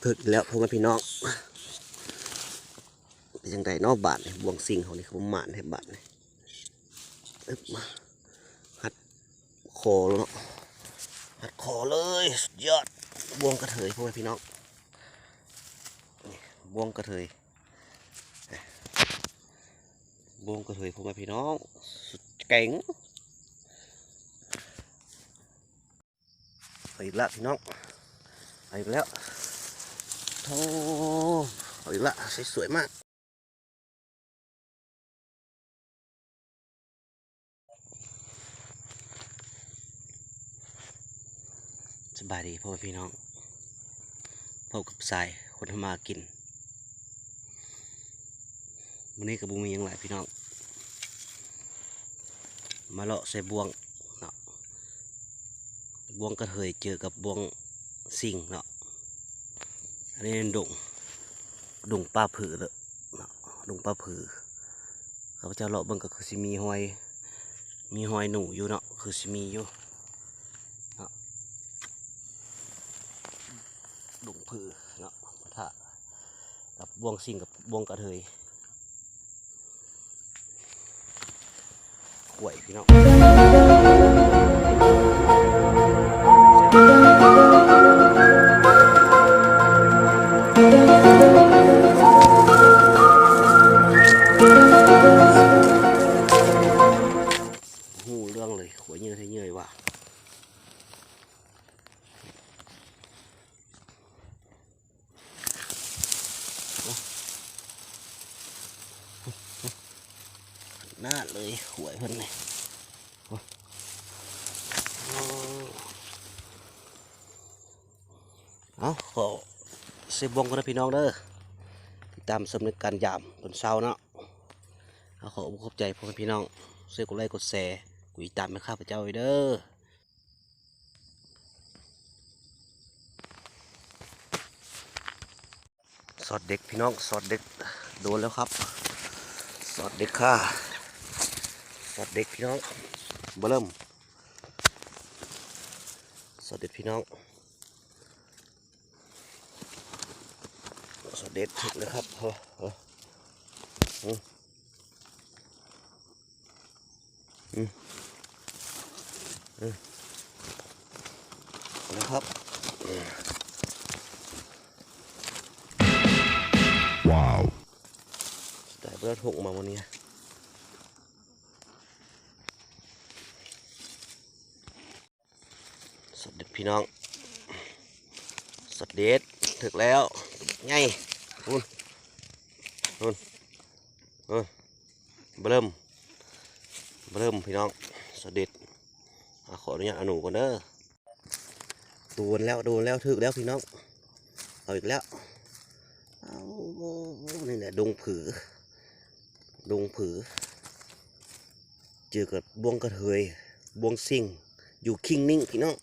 ຖືກອີກແລ້ວພໍ່ແມ່ພີ່ນ້ອງ. ເປັນຈັ່ງໃດເນາະບາດນີ້ ບ່ວງຊິງເຮົານີ້ ຄືບໍ່ໝານແທ້ບາດນີ້. ອຶບ ຮັດຄໍເນາະ ຮັດຄໍເລີຍ ສຸດຍອດ. ບ່ວງກະເທີຍພໍ່ແມ່ພີ່ນ້ອງ ນີ້ ບ່ວງກະເທີຍ ບ່ວງກະເທີຍພໍ່ແມ່ພີ່ນ້ອງ ສຸດເກັ່ງ. ເອົາອີກລະພີ່ນ້ອງ ເອົາອີກແລ້ວ ໂທ້ ເອົາອີກລະ ສວຍໆມາກ. ສະບາຍດີພໍ່ແມ່ພີ່ນ້ອງ ພົບກັບສາຍຄົນທຳມາຫາກິນ. ມື້ນີ້ກໍບໍ່ມີຫຍັງຫຼາຍພີ່ນ້ອງ ມາເລາະໃສ່ບ່ວງເນາະ ບ່ວງກະເທີຍເຈີກັບບ່ວງຊິງເນາະ. ອັນນີ້ດົງ ດົງປ່າຜືເນາະ ດົງປ່າຜື. ຂ້າພະເຈົ້າເລາະເບິ່ງກໍຄືຊິມີຮອຍ ມີຮອຍໜູຢູ່ເນາະ ຄືຊິມີຢູ່ເນາະ ດົງຜືເນາະ ປະທະກັບບ່ວງຊິງກັບບ່ວງກະເທີຍ. ຂ້ວຍພີ່ນ້ອງ ຮູ້ເລື່ອງເລີຍ ຂ້ວຍເຍີ້ຍແທ້ເຍີ້ຍວ່າ. ຂະໜາດເລີຍ ຂ້ວຍເພິ່ນນີ້. ເອົາ ຂໍເຊບວງກ່ອນເດີພີ່ນ້ອງເດີ ຕິດຕາມຊົມໃນການຢາມຕອນເຊົ້າເນາະ. ເອົາ ຂໍຂອບໃຈພໍ່ແມ່ພີ່ນ້ອງ ຊ່ວຍກົດໄລ້ກົດແຊ ກົດຕິດຕາມໃຫ້ຂ້າພະເຈົ້າເດີ. ຊອດເດັດພີ່ນ້ອງ ຊອດເດັດ ໂດນແລ້ວຄັບ ຊອດເດັດຄ່າ ຊອດເດັດພີ່ນ້ອງ ເບິ່ມ ຊອດເດັດພີ່ນ້ອງ ຊອດເດັດຖືກແລ້ວຄັບ. ໂອ້ ໂອ້ ອືມ ອືມ ນະຄັບ ວ້າວ ໄດ້ບໍ່ໄດ້ຖົກມາມື້ນີ້. ສອດເດັດພີ່ນ້ອງ ສອດເດັດ ຖືກແລ້ວ ໃຫຍ່ພຸ້ນ ພຸ້ນ ເອີ ເບິ່ມ ເບິ່ມພີ່ນ້ອງ ສອດເດັດ. ອ່າ ຂໍອະນຸຍາດເອົາໜູກ່ອນເດີ. ໂດນແລ້ວ ໂດນແລ້ວ ຖືກແລ້ວພີ່ນ້ອງ ເອົາອີກແລ້ວ. ເອົາ ນີ້ແຫຼະດົງຜື ດົງຜື ເຈີກັບບ່ວງກະເທີຍ ບ່ວງຊິງ ຢູ່ຄີງນິ້ງພີ່ນ້ອງ.